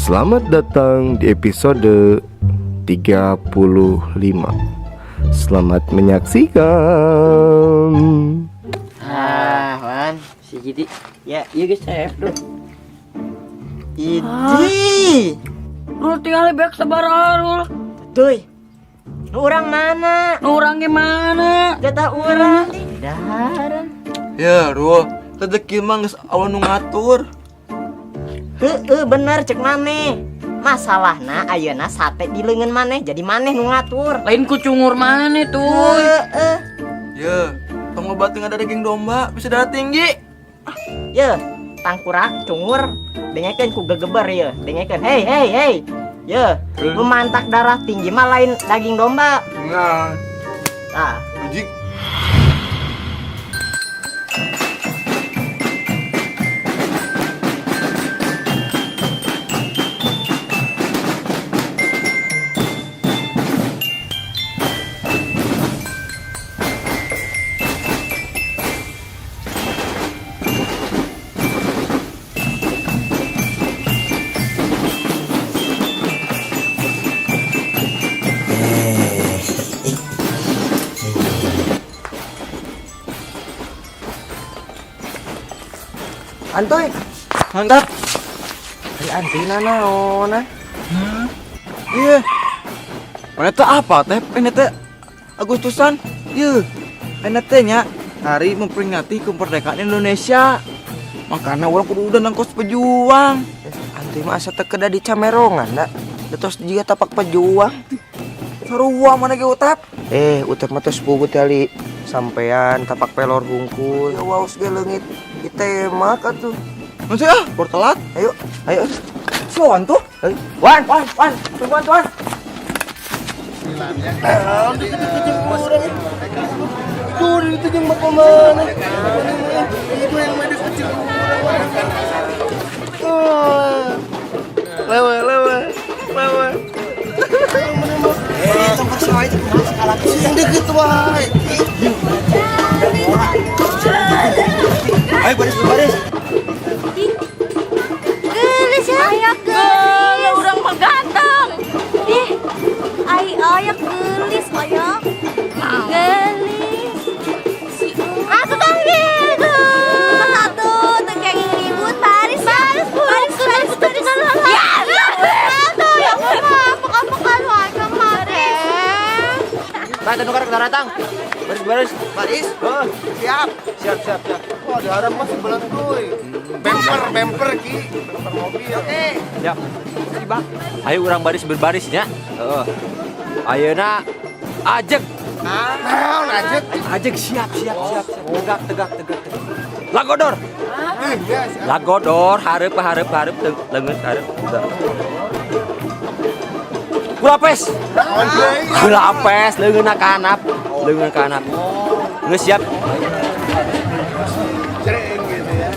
Selamat datang di episode 35. Selamat menyaksikan. Ah, Wan, Si Jidi. Ya, Iya guys, saya tuh. Idi. Rul tinggal beak sabaraha, Rul. Tuh. Nu urang mana? Nu urang gimana? Jatah urang. Daharan. Ya, Rul, rezeki mah geus Allah nu ngatur. Heeh, bener cek maneh. Masalahna ayeuna sate di leungeun maneh, jadi maneh nu ngatur. Lain ku cungur mana tuh? Heeh. Ya, tong loba teu ada daging domba, bisa darah tinggi. Ye, tangkurak cungur dengekeun ku gegeber ye, dengekeun. Hei, hei, hei. Ye, nu mantak darah tinggi mah lain daging domba. Nah, Tah, anjing. Antoy, Mantap. ari anti nanaon ah? Iya. Mana teh apa teh? Ini teh Agustusan. Iya. Ini teh nya hari memperingati kemerdekaan Indonesia. Makanya orang kudu udah nangkos pejuang. Anti mah asa teu kedah di camerongan da. Da tos jiga tapak pejuang. Sarua mana ge utap? Eh, utap mah tos puguh tali sampean tapak pelor hungkul. Ya waos ge leungit ditemak atuh. Nanti ah, baru telat. Ayo, ayo. Soan tuh. Ayo. Wan, wan, wan, tungguan, tuan. Tuh, itu yang mau kemana? Itu yang medis kecil. Lewe, lewe, lewe. Yang deket wae. Ayo baris baris. Gelis ya. Ayak gelis. Urang mah ganteng. Ih, ai ayak gelis ayak. Gelis. Aku kan gitu. Satu, tekeng ribut baris baris baris baris baris. Ya, satu ya pekan-pekan wae kemarin. Pak, teu nukar datang. Baris, baris. Baris. Siap. Siap, siap, siap. Wah, diharap masih belet tuh. Bemper, bemper ki, bemper mobil. Oke. Siap. Ayo urang baris berbarisnya. Heeh. Ayeuna ajeg. Naon ajeg? Ajeg siap siap siap. siap. Tegak tegak tegak tegak. Lagodor. Ih, ya, siap. Lagodor hareup hareup hareup leungeun hareup. Kulapes. Naon deui? Kulapes leungeunna ka handap. Leungeun ka handap. Geus siap. Jreng gitu ya.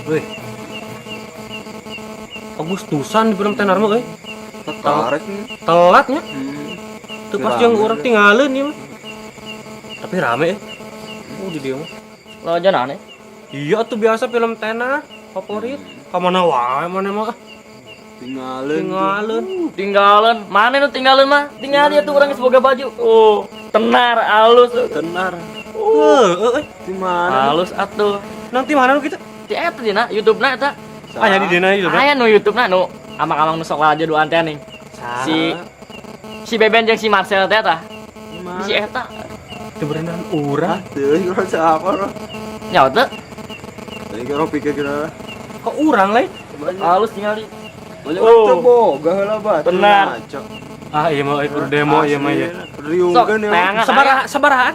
Woi. Agustusan di film tenar mah euy. Tarik nih. Telatnya. Tuh pas Rame. yang orang tinggalin ya mah. Tapi rame ya. Oh di dia mah. Lo aja aneh. Iya tuh biasa film tenar favorit. Kamana wae mana mah ah. Tinggalin. Tinggalin. Tinggalan, mana nu tinggalin mah? Tinggal dia tuh orang geus boga baju. Oh, tenar alus. Tenar. Heeh euy. Di mana? Alus atuh. Nanti mana nu kita? Di eta dina YouTube na eta. Ah ya di dina itu. Aya nu YouTube na nu amang-amang nu sok aja duaan teh nih. Si si Beben jeung si Marcel teh tah. Si eta. Teu berenang urang. Teuing urang siapa lo? Nyawa teu? Teuing urang pikir kira. Kok urang lain? Alus tinggal di. Oh, boga heula batu. Benar. Ah iya mah kudu demo iya mah ya. Riungkeun ya. Tayangan Sabaraha sabarahaan?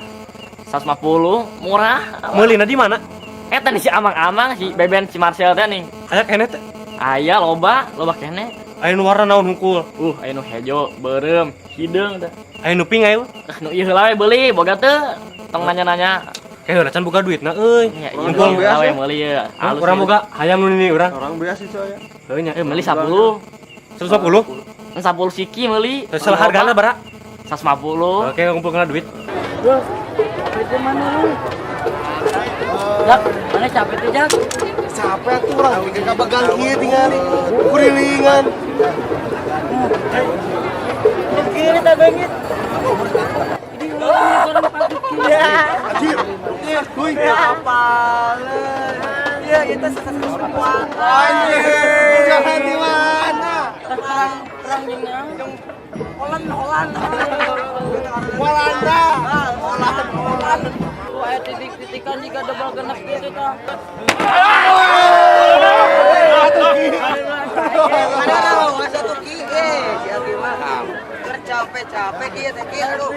150 murah. Meulina di mana? Eta nih si amang-amang si Beben si Marcel teh nih. Aya keneh teh. Aya loba, loba keneh. Aya nu warna naon hungkul? Aya nu hejo, beureum, hideung teh. Aya nu pink aya. Ah, nu ieu heula we beuli, boga teu. Tong nanya-nanya. Kayak heula can boga duitna euy. Ya, Orang ieu beas heula we ya? meuli ye. Alus. Urang ieu. boga hayang nu ini urang. Orang biasa sih coy. Heuh nya. Eh meuli 10. 150. 10 siki meuli. Salah hargana bara. 150. Oke, ngumpulkeun duit. Jak, mana capek tuh, Jak? Capek tuh orang pikir kabegang kieu tingali. Kurilingan. Anjir. Kuy. Ya, kita semua. Anjir. Jangan di mana? Holland, Holland. Walanda. Holland, Holland. Wah, titik-titikan jika double genep gitu tah. Capek-capek dia teh kieu aduh.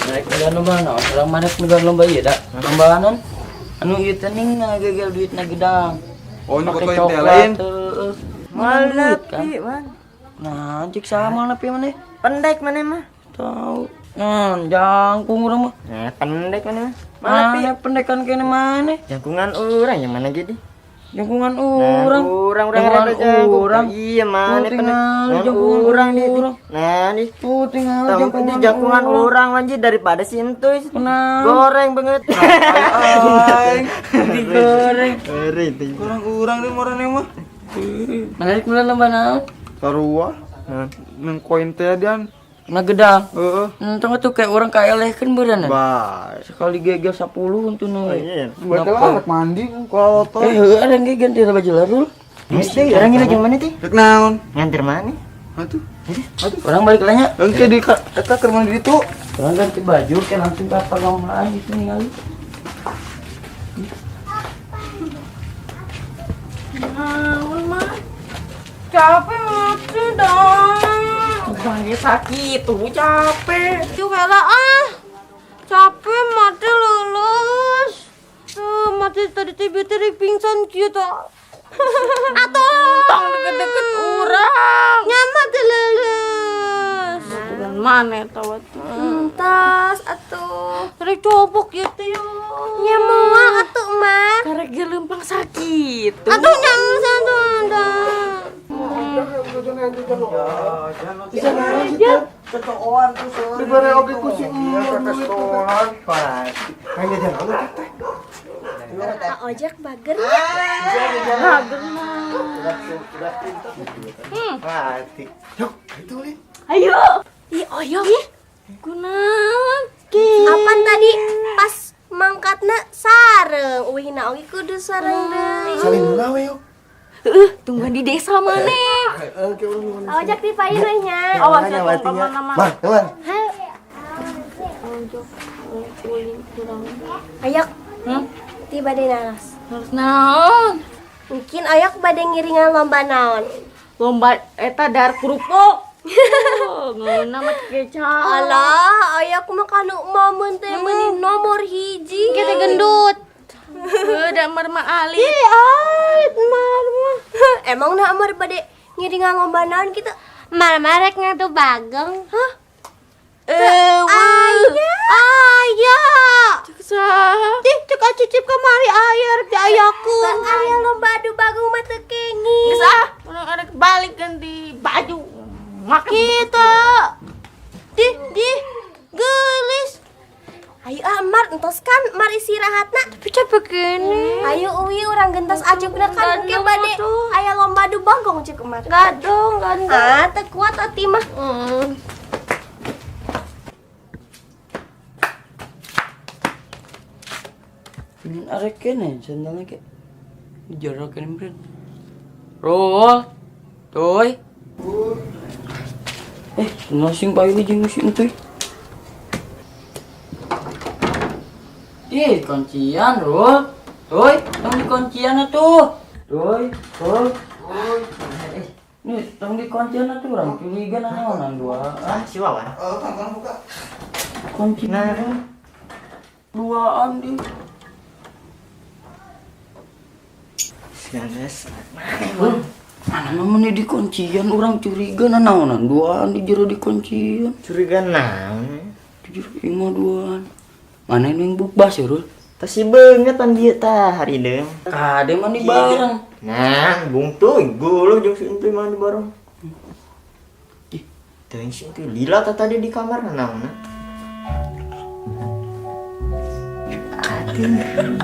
Naik negara lomba naon? Urang mana negara lomba ieu da? Lomba naon? Anu ieu teh ning ngagegel duitna gedang. Oh, nu Pake kotoin teh coklat, lain. heueuh. Mal Duit, kan? nepi, man. Nah, cik sama nepi maneh. Pendek mana mah? Tahu. Nah, jangkung urang mah. Nah, pendek mana mah? Mana pi? Mana pendekan kene maneh? Jangkungan urang yang mana gitu? Jangkungan Nah, urang. urang urang Jangkungan rada jangkung. urang. Iya, mana Oh, pendek. tinggal Nah, jangkungan urang nih. urang. Nah, nih. Tuh tinggal Tong jangkungan jangkungan urang anjir daripada si entuy. Kenapa? Goreng banget. Aing. Digoreng. Kurang-kurang nih morane mah. Menarik bulan lomba naon? Sarua. Nang koin teh dian. Nah gedang. Heeh. Entong tuh kayak orang kaelehkeun beureunan. Bae. Sekali gegel 10 untuk nu. Buat lah mandi kalau Eh, heueuh ada yang ganti baju larul. Mesti orang ini jeung mana teh? Rek naon? Nganter mana? Atuh. Orang balik lanya. Engke di eta keur mandi ditu. Orang ganti baju kayak langsung ke perlombaan gitu ningali. Naon mah? Capek mati dah. Bangke sakit tuh capek. Yuk heula ah. Capek mati lulus. Tuh mati tadi teh bete rek pingsan kieu tah. Atuh. Tong deket-deket urang. Nyaman teh lulus. Bukan mana tahu tuh. Entas atuh. Rek cobok ieu teh yo. Nya moal atuh mah. Karek ge leumpang sakit. Atuh nyaman satu ada. Dibere oge ku si Pak ojek bager ya. Mati. Yuk, itu Lin. Ayo. Ih, oyong. Kunaon? Apan tadi pas mangkatna sareng, uihna oge kudu sareng deui. Salin heula we yuk. Tungguan di desa maneh. Heeh, ke urang. Ojek di payun we nya. Awas ya tong kemana-mana. Bang, teman. Ayak. Hmm? Tiba bade naros. Harus naon? Mungkin ayak bade ngiringan lomba naon. Lomba eta dar kerupuk. Oh, ngeunah mah kecap. Alah, ayak mah kanu mamun teh meuni nomor hiji. Kita gendut. Udah mah alit. Ih, ait mar mah. Emang nah amar bade ngiringan lomba naon kitu? Mar-mar rek ngadu bageng. Hah? Ayah. Ayah. Cek saha? Tih, cek acicip kamari aya rek diayakeun. Aya lomba adu bageng mah teu kenging. Geus ah, urang arek balik ganti baju. Makan Kita. Dih, dih. Gelis. Ayo ah, Mar, entos kan Mar istirahatna. Tapi capek gini. Ayo uwi urang gentos acupna kan engke bade aya lomba adu bagong cek Mar. Gadong, gadong. Ah, teu kuat ati mah. Ini arek kene sandalnya ke. Jorok kene meureun. Rul. Tuy. Sing payu jeung si Entuy. Ih, kuncian, Rul. Tuy, tong di kuncian atuh. Tuy, Rul. Nih, tong di kuncian atuh urang curiga naonan duaan. Ah, si Wawan. Oh, tong buka. Kunci Nah, duaan di. Sianes. Mana mah meni di kuncian urang curiga naonan duaan di jero di kuncian. Curiga naon? Di jero imah duaan. Mana ini yang bukbas ya, Rul? Tas si beungeut dieu tah hari deung. Kade mandi bareng. Nah, bungtuy guluh jeung si Entuy mandi bareng. Ih, teuing si Entuy lila tah tadi di kamar naonna. Aduh.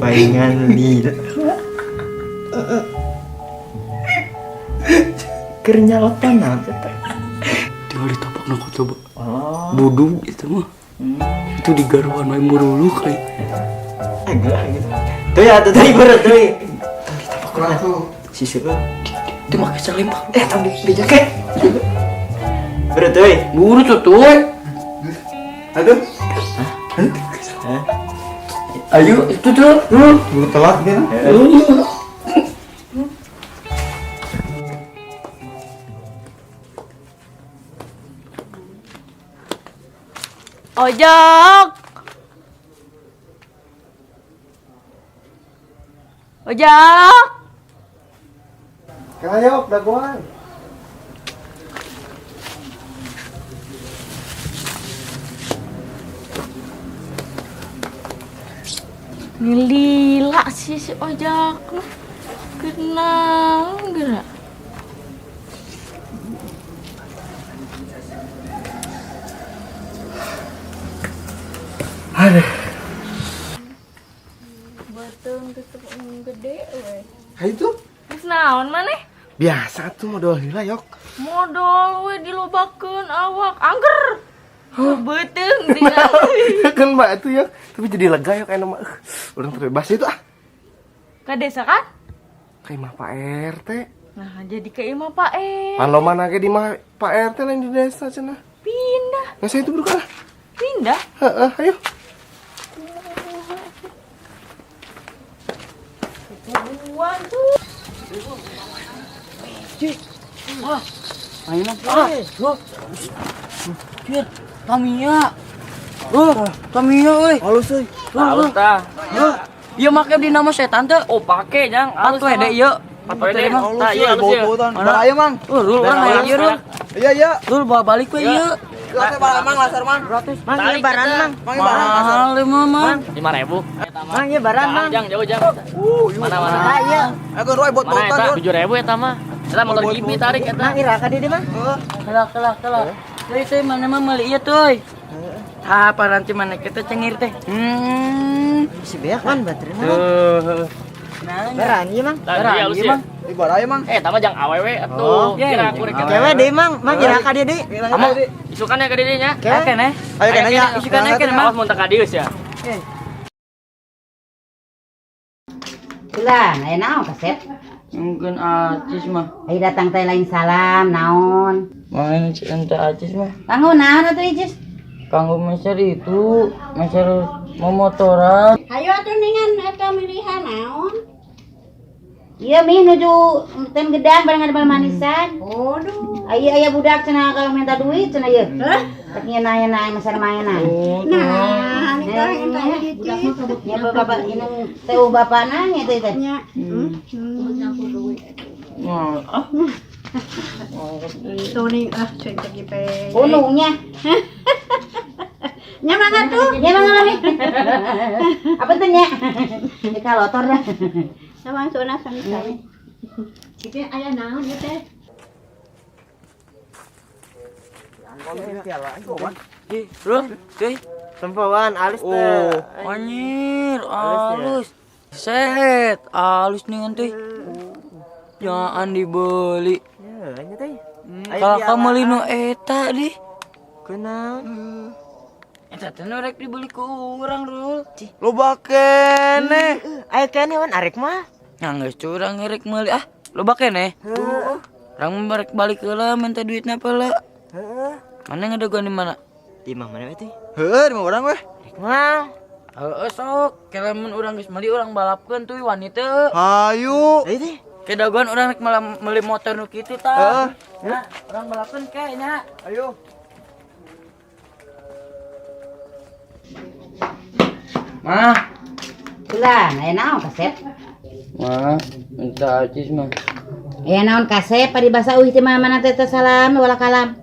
Palingan lila. Keur nyalotan naon teh teh. Tinggal ditapakna ku coba. Oh. Budug itu mah. Itu di garuan wae muruluh kayak. Agak gitu. Tuh ya, tuh tadi berat tuh. Tong ditapak Si seueuh. Itu make salimpak. Tong di jaket. Berat tuh. Buru tuh tuh. Aduh. Hah? Ayo, itu tuh. Buru telat dia. Ojok. Ojok. Kayok dagoan. Ngelila sih si Ojok. Kenal gerak. Aduh. Beuteung tutup gede we. Ha itu? Geus naon maneh? Biasa tuh modal heula yok. Modal we dilobakeun awak angger. Beuteung tinggal. Kan mbak itu ya, tapi jadi lega yok enak mah. Urang terbebas itu ah. Ka desa kan? Ka imah Pak RT. Nah, jadi ke imah Pak RT. Pan lo mana ge di imah Pak RT lain di desa cenah. Pindah. Nah, saya itu berukah. Pindah? Heeh, ayo. Tuan tuh. Cih. Wah. Mainan. Ah, loh. Cir, Tamiya. Oh, Tamiya euy. Halus euy. Halus tah. Ieu make di nama setan teh. Oh, pake jang. Halus we ieu. Patut we mah. Halus Tah, iya euy, halus ieu. bau-bautan. Baraya mang. Oh, rul urang aya ieu rul. Iya iya. Rul bawa balik we ieu. Laser barang mang, laser mang. Mang ieu baran mang. Mang ieu barang laser. Mahal ieu mah, Mang. 5.000. Mang ieu baran mang. Jang, jauh jang. Mana mana. Ah iya. Ayo roy bot Mana botan eta? Rul. 7.000 eta mah. Eta motor gibi tarik eta. Mang ira ka dieu mang. Kelak kelak kelak. Teuy teuy mana mah meuli ieu teuy. Tah paranti mana kita cengir teh. Si beak man baterainya. Tuh. Nah, Baran ieu mang. Tah, iya halus ieu ieu. mah. Ih baraya mang. Eh, eta mah jang awewe atuh. Kira aku rek. Kewe deui mang, mang ira ka dieu deui. Kamu isukan ya ka dieu nya. Kewe. Kene. Ayo kene nya. Isukan aya kene, Mang. Awas mun teu ka dieu sia. Ulah, aya naon kasep? Mungkin acis mah. Ayo datang teh lain salam, naon? Main ente acis mah. Kanggo naon atuh Icis? Kanggo meser itu, meser momotoran. Hayo atuh ningan eta milihan naon? Iya mih nuju tem gedang bareng ada manisan. Waduh. Aya aya budak cenah kalau minta duit cenah ieu. Rek nyeuna-nyeuna meser mainan. Nah, nika eta Icis. Ya bapak ini teh bapana nya teh teh. Nya. Nah, ah. Tuh ning ah cuy teh kipe. Unungnya. Nya mangga tuh. Ya mangga mami. Apa teh nya? Ya kalotor dah. Sama sona sami-sami. Kieu aya naon ieu teh? Ih, Rul, cuy. Tempoan alus teh. Anjir, halus. Set, halus nih teh. Jangan dibeli. Ya, nya teh. Kalau kamu meuli nu eta deh. Kunaon? Eta teh nu rek dibeli ku urang, Rul. Loba kene. Ayo kene wan arek mah. Nah, geus curang ngerek meuli ah. Loba kene. Urang rek balik heula minta duitna heula. Heeh. Mana ngedagoan di mana? Di imah mana we teh? Heuh, di mana urang weh? Arek mah. Heeh sok, kelamun urang geus meuli urang balapkeun tuh wani teu. Hayu. Ayo teh. Kedagoan urang rek meuli motor nu kitu tah. Nah, urang balapkeun ke nya. Ayo. Mah, Ulah, aya naon kasep? mah, minta acis mah. Aya naon kasep paribasa uih teh mana teh salam wala kalam.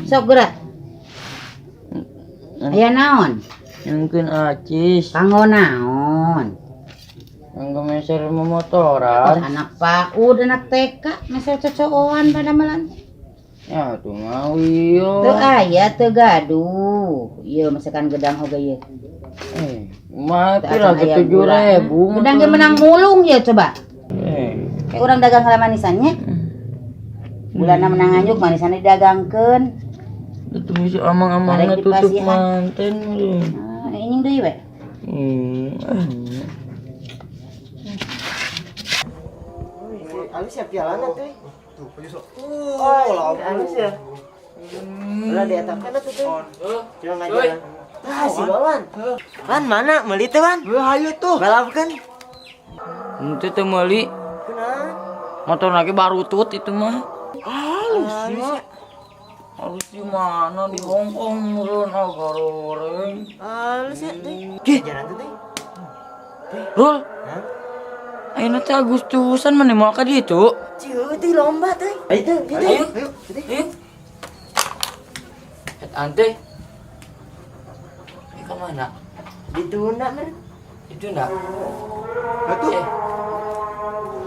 Sok geura. Aya naon? Mungkin acis. Kanggo naon? Kanggo meser momotoran. Anak PAUD, anak TK, meser cocoan pada malan. Ya tuh mau iyo. Teu aya teu gaduh. Ieu masakan gedang oge ieu. Eh, mah Teu pira acan aya tujuh gula. ribu. Gedang ge menang mulung ya coba. Eh, Kayak urang dagang heula manisannya. Bulana menang nganjuk manisannya didagangkeun. itu misi amang-amangnya Tarik tutup dipasihan. manten. Ah, inying deui we. Alus ya pialana teh. Tuh, penyusul. Oh, alus ya. Ulah dietapkeun atuh teh. Jangan ngajaran. Ah, si Wawan. Wan mana? Meuli teh, Wan? Heuh, hayu tuh. Balapkeun. Itu teh meuli Kunaon? motor lagi baru tut itu mah. Halus ya. Halus di mana di Hong Kong meureun ah goreng. Alus ya teh. Gih. Jalan tuh teh. Rul. Ayeuna teh Agustusan mana moal ka ditu? Cieu teh lomba teh. Ayo teh, gitu. Ayo. Ayo. Et ante. Eh, ke mana? Ditunda meureun. Ditunda. Atuh. Eh.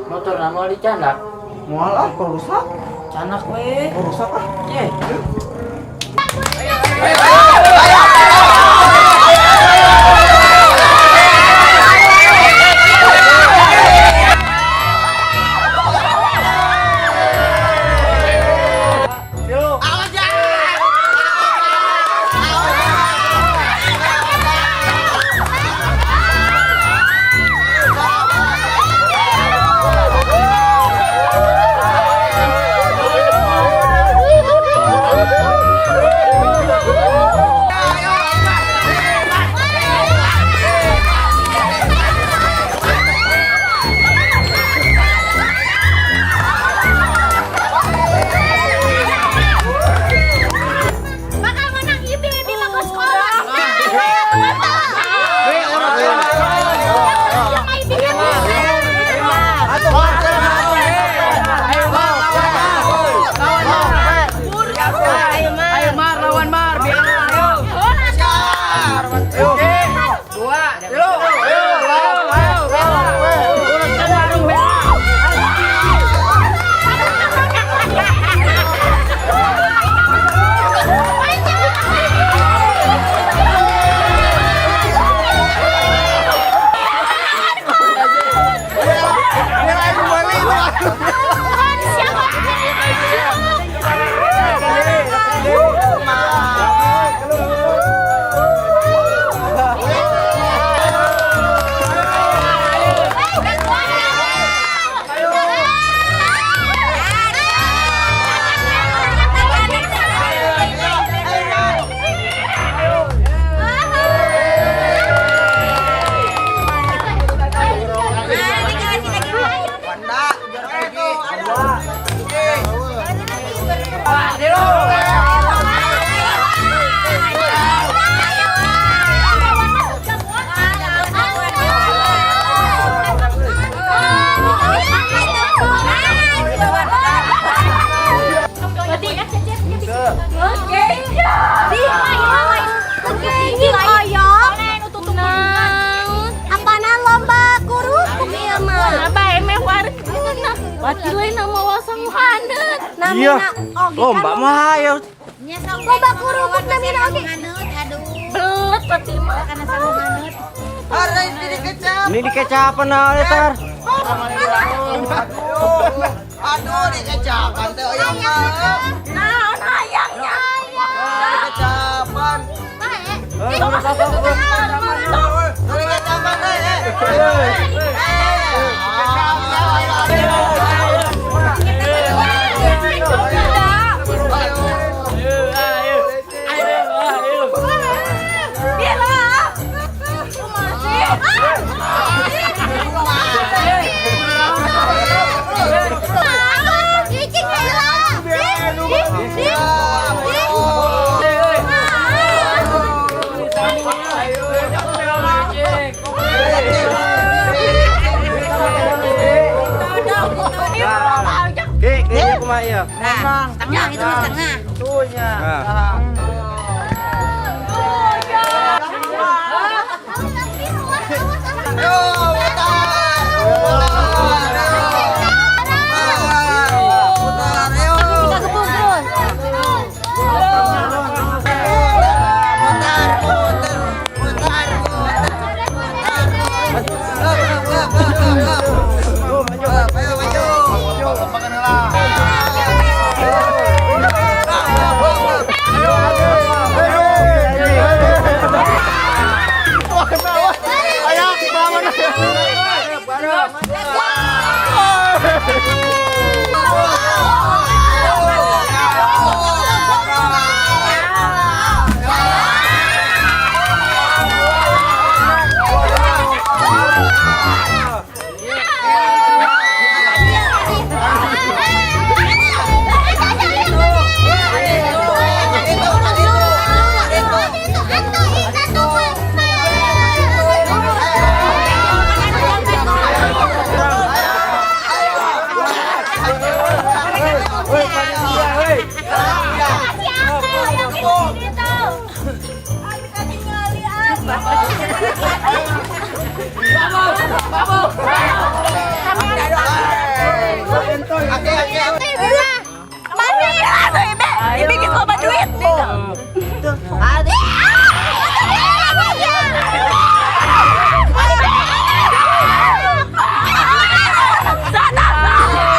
Motor nama dicanak. Moal ah, kalau rusak. Canak we. Kalau rusak ah. Eh. Woo! Laki lain nama sangu haneut. Iya. Namina oge. Lomba mah ayo. Loba kerupuk namina oge. Belet pati mah. Karena sangu haneut. Ini dikecapan nah, tar. Aduh, dikecapan teh oyong mah. Naon hayangnya? Dikecapan. Dikecapan teh. Kumaha ieu? Nah, setengah itu mah setengah. Nah.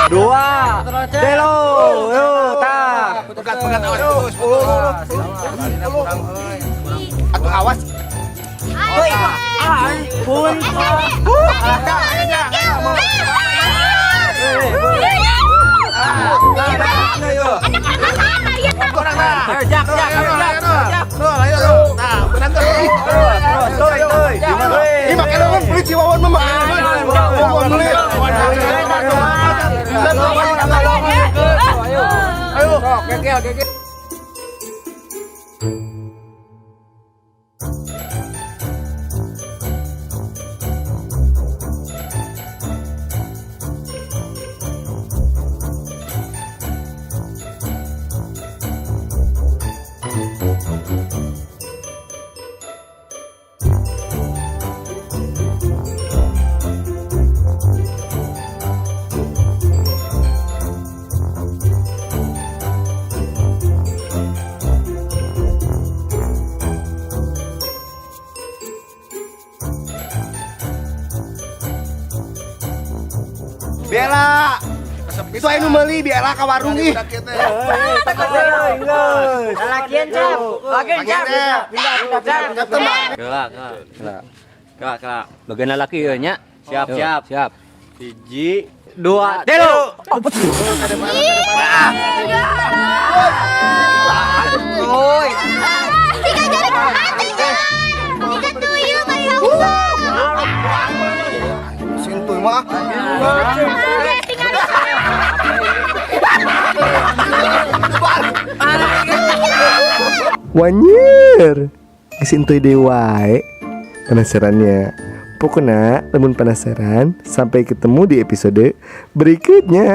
Dua, telo, yo, ta. Pegat-pegat awas. Atuh awas. Pun. Jak, jak, jak. Nah, benang tuh. Terus, terus. Ini make lawan beli Ciwawan mah. Ciwawan beli. Ayo, kekel, kekel. Bella. Itu aya nu meuli Bella ka warung ih. Lalakian, Cap. Lalakian, Cap. Pindah, pindah, pindah. Kelak, kelak. Kelak, kelak. Bagian lalaki ieu nya. Siap, siap. Siap. Hiji, dua, telu. Oi. Tiga jari hati tiga tuyul bayang. Sintuy mah. Wanyir, geus intuy deui wae. Penasarannya. Pokoknya lamun penasaran, sampai ketemu di episode berikutnya.